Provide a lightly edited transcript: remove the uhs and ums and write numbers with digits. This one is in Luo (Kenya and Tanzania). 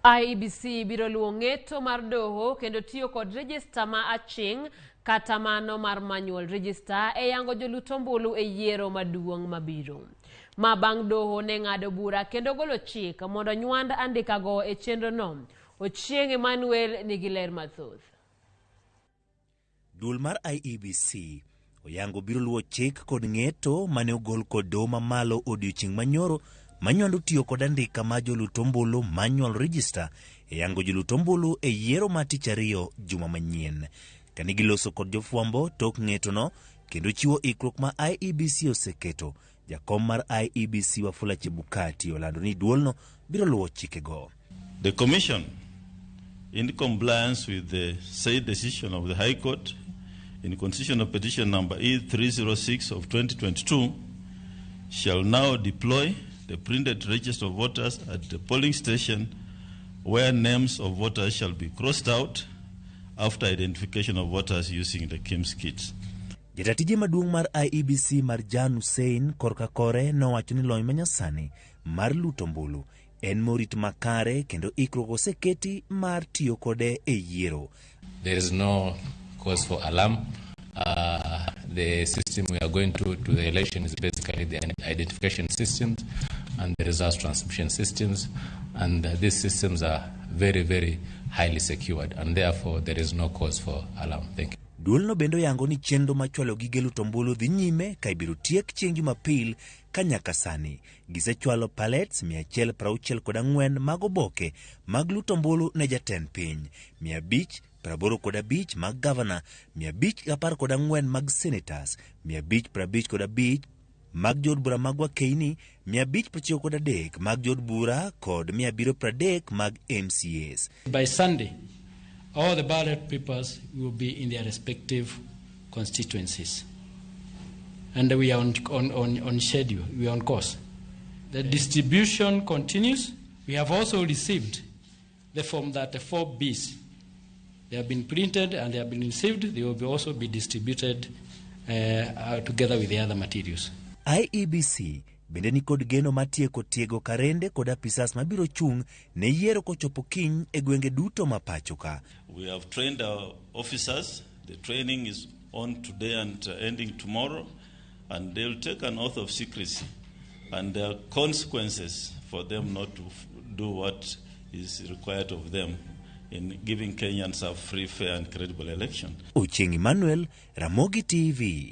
IEBC biro luwo ng'eto mar doho kendo tiyo kod rejista ma aching' kata mano mar manual register e yango jolut ombulu e yiero maduong' mabiro. Ma bang' doho ne ng'ado bura kendo golo chik mondo nywand andikago e chenrono. Ochieng' Emmanuel nigi ler mathoth. Duol mar IEBC oyango biro luwo chik kod ng'eto mane ogol kod doho mamalo odiochieng' manyoro manywando tiyo kod andika ma jolut ombulu manual register e yango jolut ombulu e yiero ma tich ariyo juma manyien. Kane giloso kod jofwambo tok ng'etono kendo chiwo ikruok ma IEBC oseketo, jakom mar IEBC Wafula Chebukati olando ni duolno biro luwo chikego. The Commission, in compliance with the said decision of the High Court in Constitutional Petition number E306 of 2022, shall now deploy the printed register of voters at the polling station where names of voters shall be crossed out after identification of voters using the KIEMS kits. Jatatije maduong' mar IEBC Marjan Hussein korka kore nowacho ni lony manyasani mar luto ombulu en morit makare kendo ikruok oseketi mar tiyo kode e yiero. There is no cause for alarm. The system we are going to the election is basically the identification systems and the results transmission systems, and these systems are very, very highly secured, and therefore there is no cause for alarm. Thank you. Duolno bende oyango ni chenro mar chwalo gige luto ombulu dhi nyime ka ibiro tiek chieng' Jumapil ka nyaka sani gisechwalo pallets 164 mag oboke mag luto ombulu ne jatend piny, 585 mag gavana, 514 mag senators, 555 mag jood bura mag wakeini, 593 mag jood bura kod 730 mag MCAs. By Sunday, all the ballot papers will be in their respective constituencies. And we are on schedule, we are on course. The distribution continues. We have also received the Form 34Bs. They have been printed and they have been received. They will also be distributed together with the other materials. IEBC bende nikod geno mar tieko tiego karende kod apisas mabiro chung' ne yiero kochopo kiny e gwenge duto ma pacho ka. We have trained our officers. The training is on today and ending tomorrow, and they'll take an oath of secrecy, and there are consequences for them not to do what is required of them in giving Kenyans a free, fair, and credible election. Ochieng' Emmanuel, Ramogi TV.